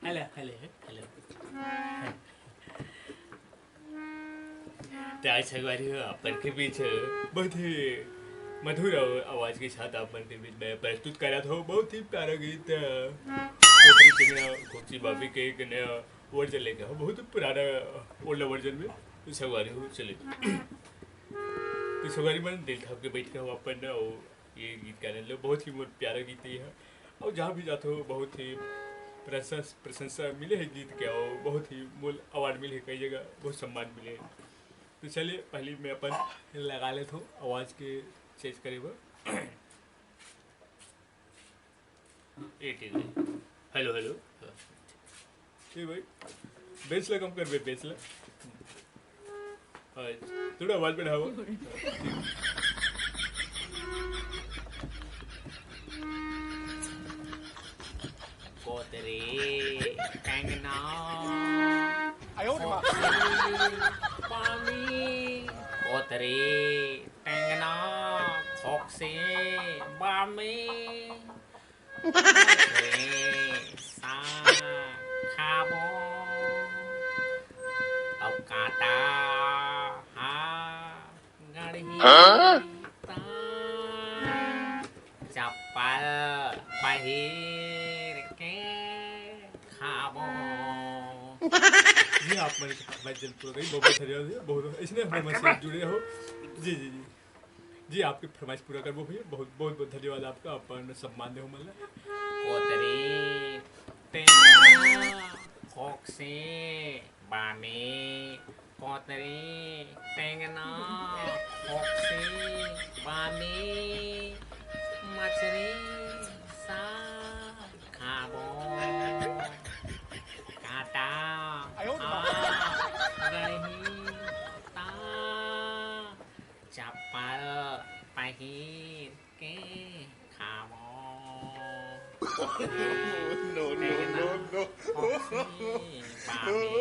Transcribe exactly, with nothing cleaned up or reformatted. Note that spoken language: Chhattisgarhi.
Hello, hello, hello. त आज संगवारी हो, अपन के बीच बहुत ही मधुर आव-, आवाज के साथ आप मन के बीच में प्रस्तुत करत हो बहुत ही प्यारा गीत, अ, कोतरी टेंगना खोकसी बामी के एक नया वर्जन लेके हो, बहुत पुराना ओल्ड वर्जन में। तो संगवारी हो, चलिए। तो संगवारी मन दिल थाप के बैठ के हो अपन, अउ ये गीत के आनंद लो। बहुत ही मोर प्यारा गीत ये है, और जहाँ भी जाते हो बहुत ही प्रशंस-, प्रशंसा मिले है गीत के, और बहुत ही मोल अवार्ड मिले है कई जगह, बहुत सम्मान मिले है। तो चलिए, पहले मैं अपन लगा लेता हूँ आवाज के चेंज करे बर। ए, ठीक है। Hello, hello. ए भाई, बेस ला कम कर बे, बेस ला। हाँ, थोड़ा आवाज बढ़ाओ। कोतरी टेंगना खोकसी बामी। कोतरी टेंगना खोकसी बामी। मछरी साग खाबो। अउ कांटा हा गड़ही हाँ? ता चप्पल पहिर के खाबो। ये आप मन के फरमाइश जरूर पूरा करी, बहुत बहुत धन्यवाद भैया, बहुत बहुत, इसने हमारे मन से जुड़े हो। जी, जी, जी। जी, आपके फरमाइश पूरा करबो भैया, बहुत बहुत बहुत धन्यवाद आपका, अपन सम्मान दे हो मन ला। कोतरी टेंगना खोकसी बामी, कोतरी टेंगना खोकसी बामी, मछरी साग खाबो। कांटा हा गड़ही ता चप्पल पहिर के खाबो। No, no, no, no। खोकसी बामी।